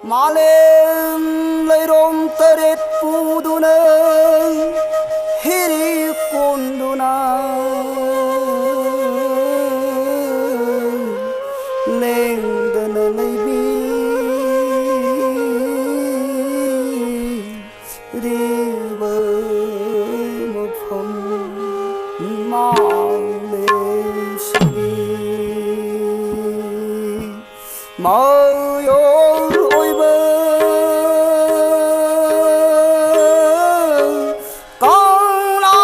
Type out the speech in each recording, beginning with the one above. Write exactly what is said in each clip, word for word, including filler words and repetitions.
ꯃꯥꯂꯦꯝ ꯂꯩꯔꯣꯡ ꯇꯔꯦꯠ ꯄꯨꯗꯨꯅ ꯍꯤꯔꯤ ꯀꯣꯟꯗꯨꯅ ꯂꯦꯡꯗꯅ ꯂꯩꯕꯤꯔꯤꯕ ꯃꯐꯝ ꯃꯥꯂꯦꯝꯁꯤꯒꯤ ꯃꯌꯣꯜ ꯑꯣꯏꯕ ꯀꯪꯂꯥ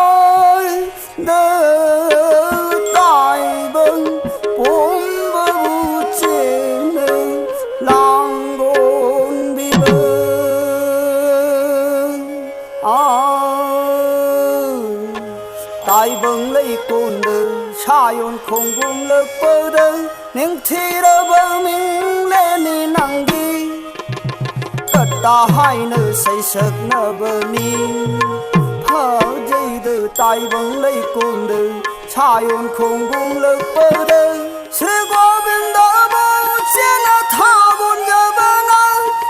ꯃꯄꯣꯝꯌꯥꯏꯗ ꯇꯥꯏꯕꯪ ꯄꯨꯝꯕꯕꯨ ꯆꯦꯟꯅ ꯂꯥꯡꯒꯣꯟꯕꯤꯕ꯫ ꯑꯥ, ꯇꯥꯏꯕꯪ ꯂꯩꯀꯣꯜꯗ ꯁꯥꯌꯣꯟ ꯈꯣꯡꯒꯨꯝꯂꯛꯄꯗ ꯅꯤꯡꯊꯤꯔꯕ ꯃꯤꯡꯂꯦꯟꯅꯤ ꯅꯪꯒꯤ ꯀꯇꯥ ꯍꯥꯏꯅ ꯁꯩꯁꯛꯅꯕꯅꯤ꯫ ꯐꯖꯩꯗ ꯇꯥꯏꯕꯪ ꯂꯩꯀꯣꯜꯗ ꯁꯥꯌꯣꯟ ꯈꯣꯡꯒꯨꯝꯂꯛꯄꯗ ꯁ꯭ꯔꯤ ꯒꯣꯕꯤꯟꯗꯕꯨ ꯆꯦꯟꯅ ꯊꯥꯒꯣꯟꯖꯕꯅ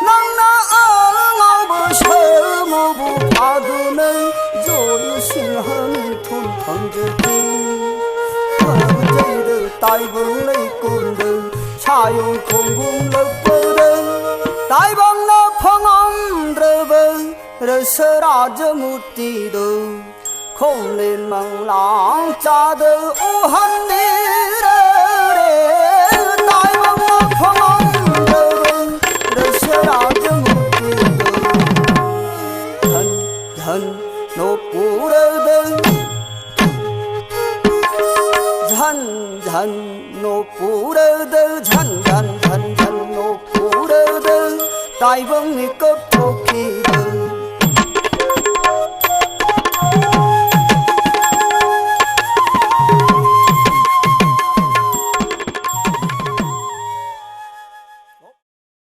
ꯅꯪꯅ ꯑꯉꯥꯎꯕ ꯁꯔꯃꯕꯨ ꯐꯥꯗꯨꯅ ꯖꯣꯏ ꯁꯤꯡꯍ ꯃꯤꯡꯊꯣꯟ ꯐꯪꯖꯈꯤ꯫ ꯐꯖꯩꯗ ꯇꯥꯏꯕꯪ ꯂꯩꯀꯣꯜꯗ ꯁꯥꯌꯣꯟ ꯈꯣꯡꯒꯨꯝꯂꯛꯄꯗ ꯇꯥꯏꯕꯪꯅ ꯐꯪꯉꯝꯗ꯭ꯔꯕ ꯔꯁ ꯔꯥꯖ ꯃꯨꯔꯇꯤꯗꯨ ꯈꯣꯡꯂꯦꯟ ꯃꯪꯂꯥꯡ ꯆꯥꯗ ꯎꯍꯟꯕꯤꯔꯔꯦ꯫ ꯇꯥꯏꯕꯪꯅ ꯐꯪꯉꯝꯗꯕ ꯔꯁ ꯔꯥꯖ ꯃꯨꯔꯇꯤꯗꯨ ꯙꯟ ꯙꯟ ꯅꯣꯛꯄꯨꯔꯗ ꯙꯟ ꯙꯟ ꯅꯣꯛꯄꯨꯔꯗ ꯙꯟ ꯙꯟ ꯙꯟ ꯙꯟ ꯅꯣꯛꯄꯨꯔꯗ ꯇꯥꯏꯕꯪ ꯃꯤꯀꯞ ꯊꯣꯛꯈꯤꯕ